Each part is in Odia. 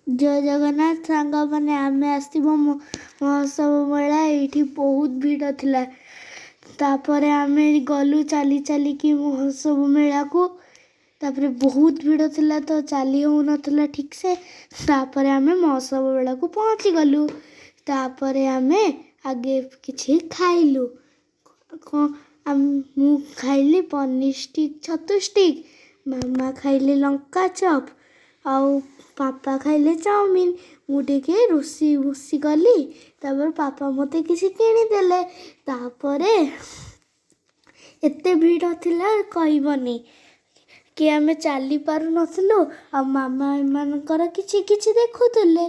ଜୟ ଜଗନ୍ନାଥ ସାଙ୍ଗମାନେ, ଆମେ ଆସିବୁ ମହୋତ୍ସବ ମେଳା। ଏଇଠି ବହୁତ ଭିଡ଼ ଥିଲା। ତାପରେ ଆମେ ଗଲୁ ଚାଲି ଚାଲିକି ମହୋତ୍ସବ ମେଳାକୁ। ତାପରେ ବହୁତ ଭିଡ଼ ଥିଲା ତ ଚାଲି ହେଉନଥିଲା ଠିକ୍ସେ। ତାପରେ ଆମେ ମହୋତ୍ସବ ମେଳାକୁ ପହଞ୍ଚିଗଲୁ। ତାପରେ ଆମେ ଆଗେ କିଛି ଖାଇଲୁ। କ'ଣ? ମୁଁ ଖାଇଲି ପନିର ଷ୍ଟିକ୍, ଛତୁ ଷ୍ଟିକ୍, ମାମା ଖାଇଲେ ଲଙ୍କା ଚପ୍ ଆଉ ପାପା ଖାଇଲେ ଚାଉମିନ୍। ମୁଁ ଟିକେ ରୁଷି ଭୁସି କଲି। ତାପରେ ପାପା ମୋତେ କିଛି କିଣିଦେଲେ। ତାପରେ ଏତେ ଭିଡ଼ ଥିଲା କହିବନି କି, ଆମେ ଚାଲି ପାରୁନଥିଲୁ ଆଉ ମାମା ଏମାନଙ୍କର କିଛି କିଛି ଦେଖୁଥିଲେ।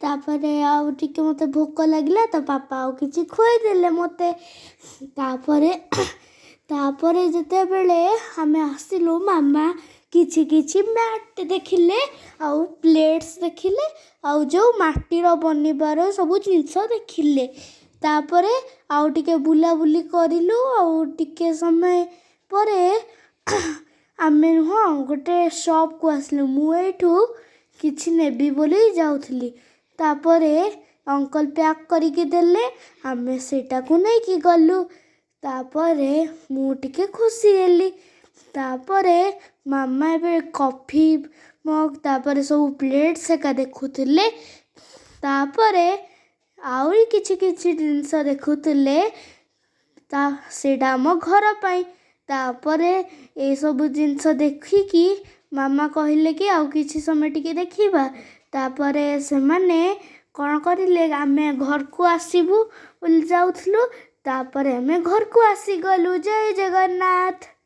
ତାପରେ ଆଉ ଟିକେ ମୋତେ ଭୋକ ଲାଗିଲା ତ ପାପା ଆଉ କିଛି ଖୁଆଇଦେଲେ ମୋତେ। ତାପରେ ଯେତେବେଳେ ଆମେ ଆସିଲୁ, ମାମା କିଛି କିଛି ମ୍ୟାଟ୍ ଦେଖିଲେ ଆଉ ପ୍ଲେଟ୍ସ ଦେଖିଲେ ଆଉ ଯେଉଁ ମାଟିର ବନିବାର ସବୁ ଜିନିଷ ଦେଖିଲେ। ତାପରେ ଆଉ ଟିକେ ବୁଲାବୁଲି କରିଲୁ। ଆଉ ଟିକେ ସମୟ ପରେ ଆମେ ନୁହଁ ଗୋଟେ ସପ୍କୁ ଆସିଲୁ। ମୁଁ ଏଇଠୁ କିଛି ନେବି ବୋଲି ଯାଉଥିଲି। ତାପରେ ଅଙ୍କଲ ପ୍ୟାକ୍ କରିକି ଦେଲେ, ଆମେ ସେଇଟାକୁ ନେଇକି ଗଲୁ। ତାପରେ ମୁଁ ଟିକେ ଖୁସି ହେଲି। ତାପରେ ମାମା ଏବେ କଫି ମଗ୍, ତାପରେ ସବୁ ପ୍ଲେଟ୍ସ ହେକା ଦେଖୁଥିଲେ। ତାପରେ ଆହୁରି କିଛି କିଛି ଜିନିଷ ଦେଖୁଥିଲେ, ତା ସେଇଟା ଆମ ଘର ପାଇଁ। ତାପରେ ଏସବୁ ଜିନିଷ ଦେଖିକି ମାମା କହିଲେ କି ଆଉ କିଛି ସମୟ ଟିକେ ଦେଖିବା। ତାପରେ ସେମାନେ କ'ଣ କରିଲେ, ଆମେ ଘରକୁ ଆସିବୁ ବୋଲି ଯାଉଥିଲୁ। ତାପରେ ଆମେ ଘରକୁ ଆସିଗଲୁ। ଜୟ ଜଗନ୍ନାଥ।